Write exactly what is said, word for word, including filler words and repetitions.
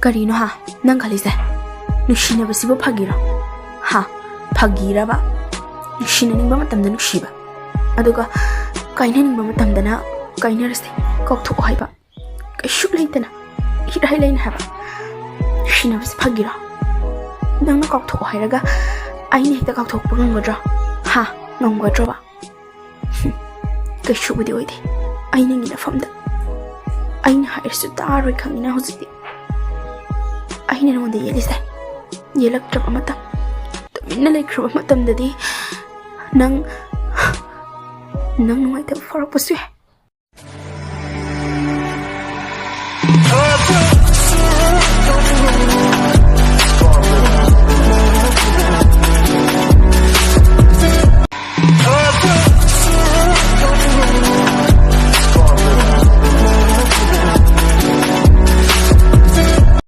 ꯀꯔꯤꯅꯣ ꯍꯥ? ꯅꯪ ꯈꯜꯂꯤꯁꯦ? ꯅꯨꯡꯁꯤꯅꯕꯁꯤꯕꯨ ꯐꯥꯒꯤꯔꯣ? ꯍꯥ? ꯐꯥꯒꯤꯔꯕ? ꯅꯨꯡꯁꯤꯅꯅꯤꯡꯕ ꯃꯇꯝꯗ ꯅꯨꯡꯁꯤꯕ, ꯑꯗꯨꯒ ꯀꯥꯏꯅꯅꯤꯡꯕ ꯃꯇꯝꯗꯅ ꯀꯥꯏꯅꯔꯁꯦ, ꯀꯥꯎꯊꯣꯛꯑꯣ ꯍꯥꯏꯕ? ꯀꯩꯁꯨ ꯂꯩꯇꯅ ꯏꯔꯥꯏ ꯂꯩꯅ ꯍꯥꯏꯕ? ꯅꯨꯡꯁꯤꯅꯕꯁꯤ ꯐꯥꯒꯤꯔꯣ? ꯅꯪꯅ ꯀꯥꯎꯊꯣꯛꯑꯣ ꯍꯥꯏꯔꯒ ꯑꯩꯅ ꯍꯦꯛꯇ ꯀꯥꯎꯊꯣꯛꯄ ꯉꯝꯒꯗ꯭ꯔꯣ? ꯍꯥ? ꯉꯝꯒꯗ꯭ꯔꯣꯕ? ꯍꯨꯝ, ꯀꯩꯁꯨꯕꯨꯗꯤ ꯑꯣꯏꯗꯦ꯫ ꯑꯩ ꯅꯪꯒꯤ ꯅꯐꯝꯗ꯫ ꯑꯩꯅ ꯍꯥꯏꯔꯁꯨ ꯇꯥꯔꯣꯏ ꯈꯪꯉꯤꯅ ꯍꯧꯖꯤꯛꯇꯤ꯫ ꯑꯩꯅ ꯅꯉꯣꯟꯗ ꯌꯦꯠꯂꯤꯁꯦ, ꯌꯦꯠꯂꯛꯇ꯭ꯔꯕ ꯃꯇꯝ, ꯇꯨꯃꯤꯟꯅ ꯂꯩꯈ꯭ꯔꯕ ꯃꯇꯝꯗꯗꯤ ꯅꯪ, ꯅꯪ ꯅꯨꯡꯉꯥꯏꯇꯕ ꯐꯥꯎꯔꯛꯄꯁꯨ ꯌꯥꯏ꯫